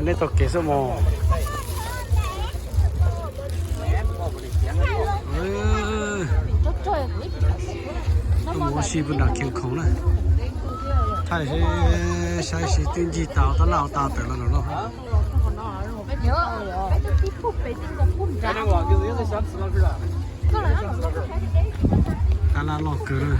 Nej tau kev xwb mog. Tuaj mus ua si puag nram Khies Khoom na. Thaij saib, saib seb twb ncig tau tab laj tau tawm los lawm no. Tab laj loj kawg na.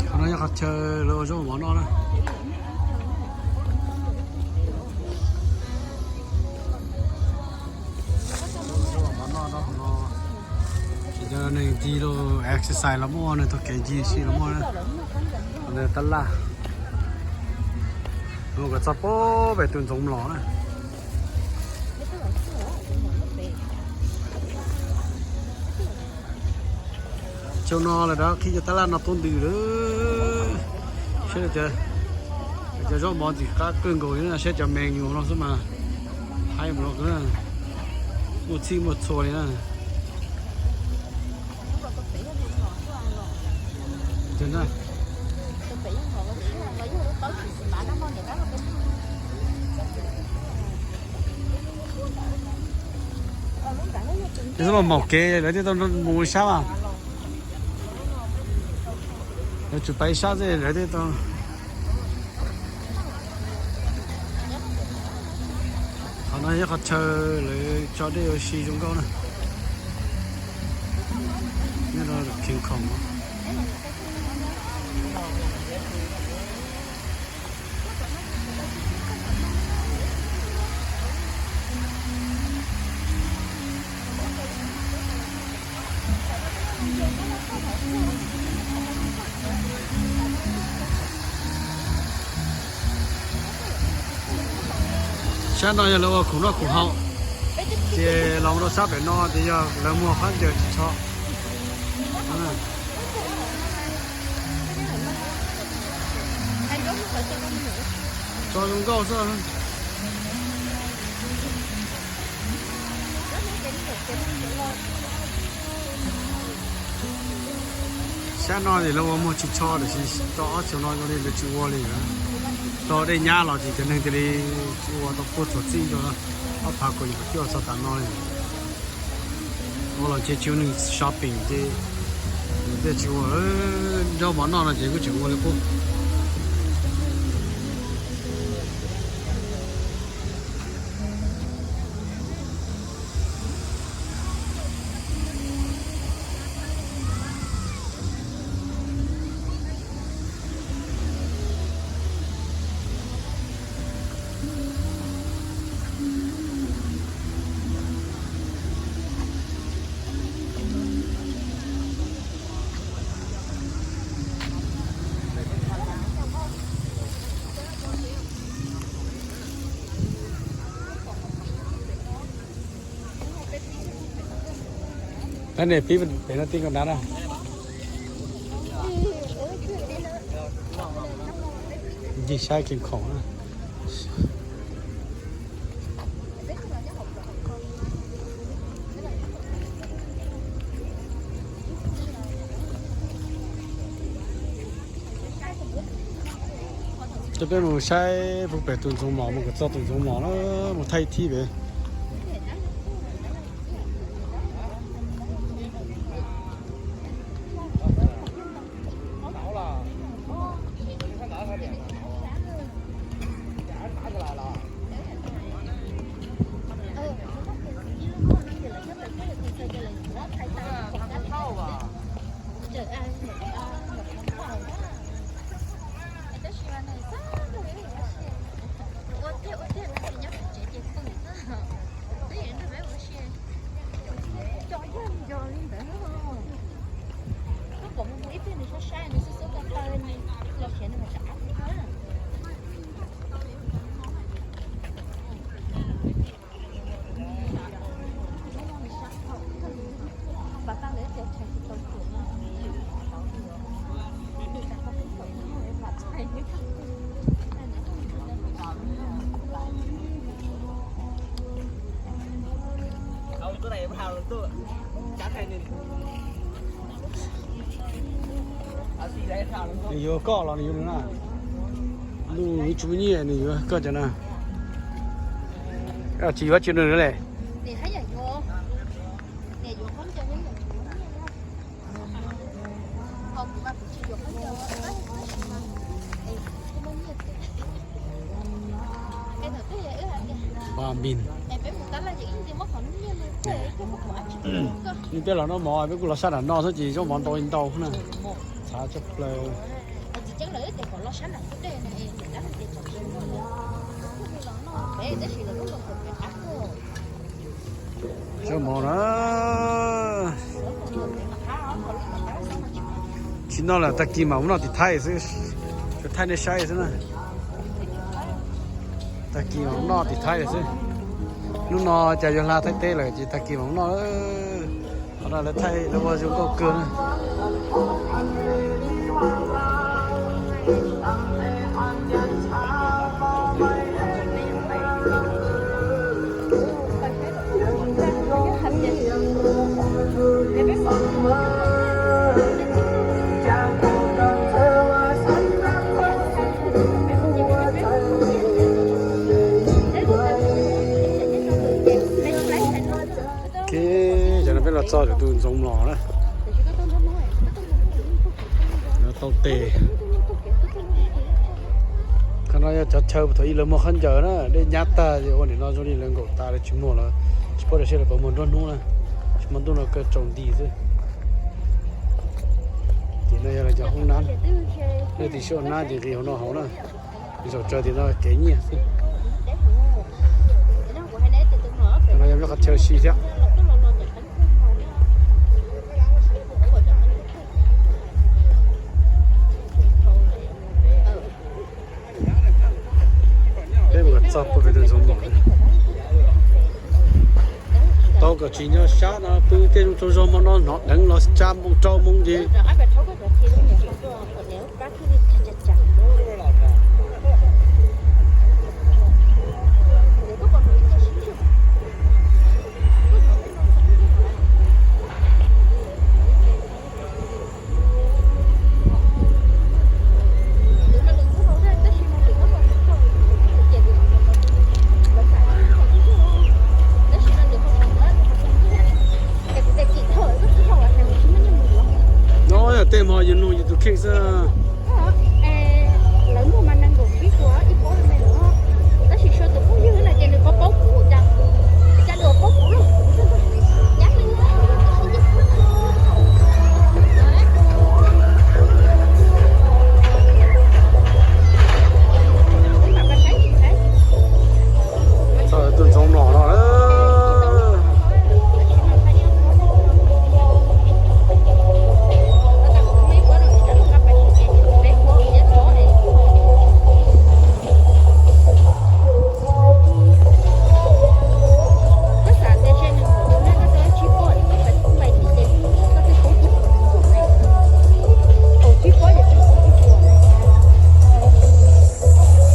Qhov no yog qhov chaw lawv ua zaub mov noj na. Tsis cov neeg ncig los exercise los muaj, neeg taug kev ncig si los muaj. Tab laj mus kom txog pem tus ntxoov mlom na. Xyoo no lawv rov qhib cov tab laj no tuaj ntws lawm. Saib cov zaub mov ntxim qab kawg nkaus li na, saib cov me nyuam no xwb mas haib mus no, muaj txhij muaj txhua li na. Tab sis mas maum kev lawv thiaj tau mus sab as. Lawv tsuas pais sab xwb lawv thiaj tau. Qhov no yog qhov chaw lawv tso dej ua si zoo nkauj na. Nyob rau Khies Khoom. Sab no yog lawv ua khoom noj khoom haus, ces los rau sab pem no ces yog lawv muag phab ncaws tsis tsho. Tso zoo nkauj xwb. Sab no ces lawv ua muag tsis tsho tiam sis tau ob xyoos no zoo li lawv tsis ua li. Tau dej nyab los ces cov neeg cia li tsis ua, tau puag txog txij rau ob phav kaum yim cuaj txog tav no li. Ua los ces tsis ua neeg shopping ces nws thiaj tsis ua. Zaub mov noj no ces kuj tseem ua li qub. Peb no tij nkaus nrad na. Ncig saib Khies Khoom na. Coj peb mus saib puag pem tus ntxoov mlom, mus kom txog tus ntxoov mlom na, mus thaij thib pem. Nws yuav koj los nws yuav nws na. Ntuj, tsis muaj nyiaj nws yuav koj cov na. Tsis yuav tsis nws le. Ba min. Nws tej los noj mov peb kuj los sab nram no xwb ces zaub mov ntau li ntau na. Txhav tshaj plaws. Zaub mov na. Tsis noj lawm, tag kis mam mus noj tim Thaib xwb. Tsuas thaij nej saib xwb na. Tag kis mam mus noj tim Thaib lawm xwb. Hnub no cas yuav hla Thaib teb lawm ces tag kis mam mus noj. Qhov no lawv thaij lawv ua zoo nkauj kawg na. Ok, cov no peb los txog tus ntxoov mlom na. Tau tes. Qhov no yog cov chaw thaum ub lawv muag khaub ncaws na, dej nyab tag ces ua nim no zoo li lawv nkaum tas lawv tsis muag lawm, tsis paub tias seb lawv puas muag nruab hnub na. Tsis muaj ntuj no kawg tsaus nti xwb. Ces no yog lawv cov hoob nab, leej twg siab ua nab ces nqis hauv no haus na. Zaum tsawg tim no kev nyiaj xwb. No yog qhov chaw si thiab. Peb mus kom txog puag pem tus ntxoov mlom. Tau kom tsis nyob sab no pw tej zoo tsaug zog hmo no hnov dheev los tsa moo rau moo ces No yog tej hmo yus nug yus tus kheej xwb. Lawv muag mas nees nkaum tsib puas ib pob me no, tab sis so tus phooj ywg na ces nws paub paub kuv cas, cas nws paub kuv los. Txog tus ntxoov mlom no.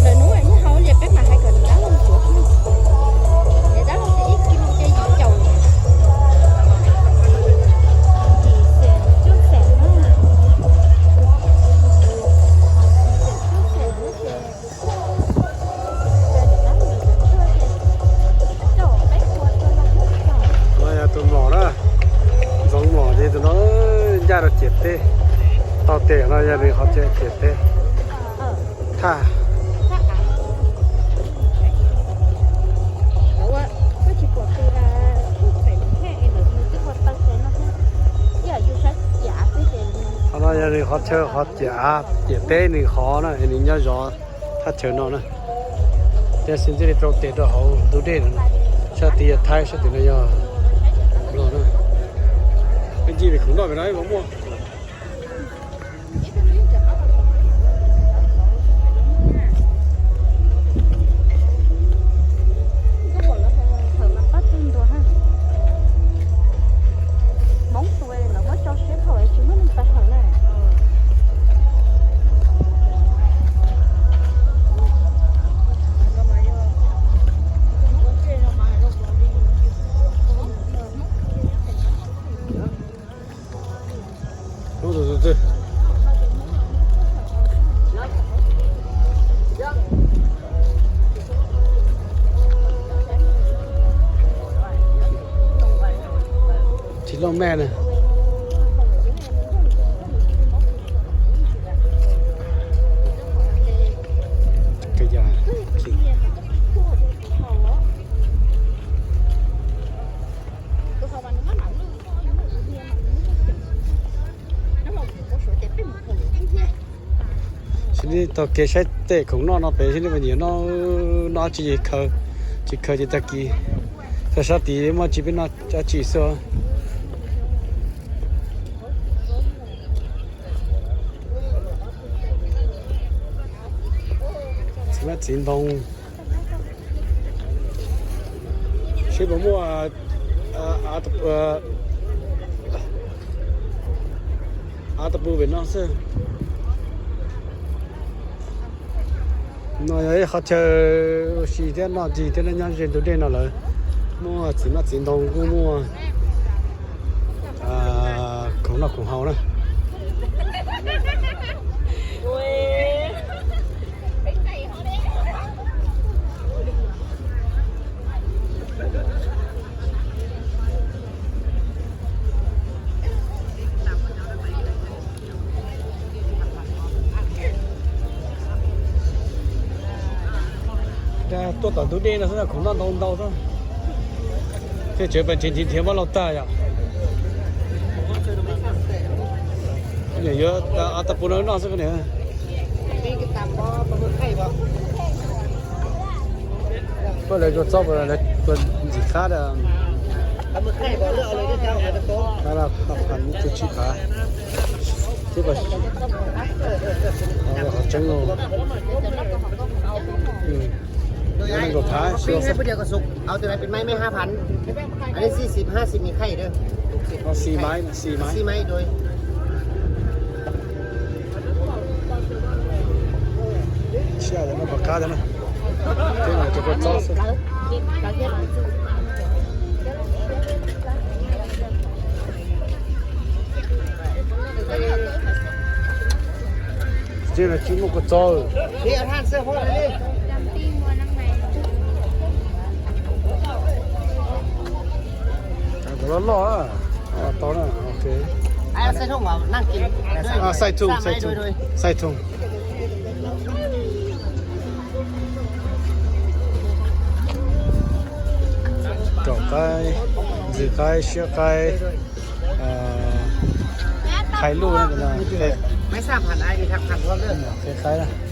Lawv hnub nyob hauv ces peb mam hais kom nws dab laug ntxuav xwb. Nws dab laug ces ib kis lus ces yim caum, yim xees cuaj xees na. Yim xees cuaj xees na ces no yog tus mlom na, ntxoov mlom ces tus no ncaj rau ciam teb. Tau tes no yog nws qhov chaw ciam teb. Thaj. Qhov no yog nws qhov chaw qhov ciam av ciam teb nws qhov na es nws nyob zov thaj chaw no na. Tej xwm txij li rau tes rau hauv ntug dej no, sab tid yog Thaib sab tim no yog Nplog na. Peb ncig pem khoom noj pem no los muaj. Hmoob tus lawv muab tso siab dhau tsis muaj neeg pais hawm na. Looj mej na. Kab yas. Sim nej taug kev saib tej khoom noj no pem, sim nej puas nyiam noj, noj dab tsi ces khaws, tsis khaws ces tag kis. Txog sab tid muaj dab tsi peb noj dab tsi xwb. Txiv mab txiv ntoo. Seb puas muaj av ta pus pem no xwb. No yog ib qhov chaw ua si thiab noj ncig thiab, nyob ze ntug dej no lawm. Muaj txiv mab txiv ntoo, kuj muaj khoom noj khoom haus na. Tuaj tom ntug dej no xwb, khoom noj ntau ntau xwb. Tej tsev pas nrhiav nrhiav nrhiav mab laug tag yom. Yuav av ta pus no noj xwb niam. Koj lawv ua txob, lawv ua ntxim qab. Phav, tus tsib phav. Qhov tseeb los. Nees nkaum phav. Pib hais pub diav kom suk, au tus nai pib maib maib hab phav. Anv ne txij xim hab xim mi khaij dawb. Xim maib, xim maib. Xim maib dua. Tsiaj no pom qab thiab na. Tej no cov kua txob xwb. Tej no tsis muaj kua txob. Cov loj loj. Tau na, ok. Xaij thooj, xaij thooj, xaij thooj. Kaum qaib, ntxwg qaib, siab qaib, qhai luj, qhai qaib.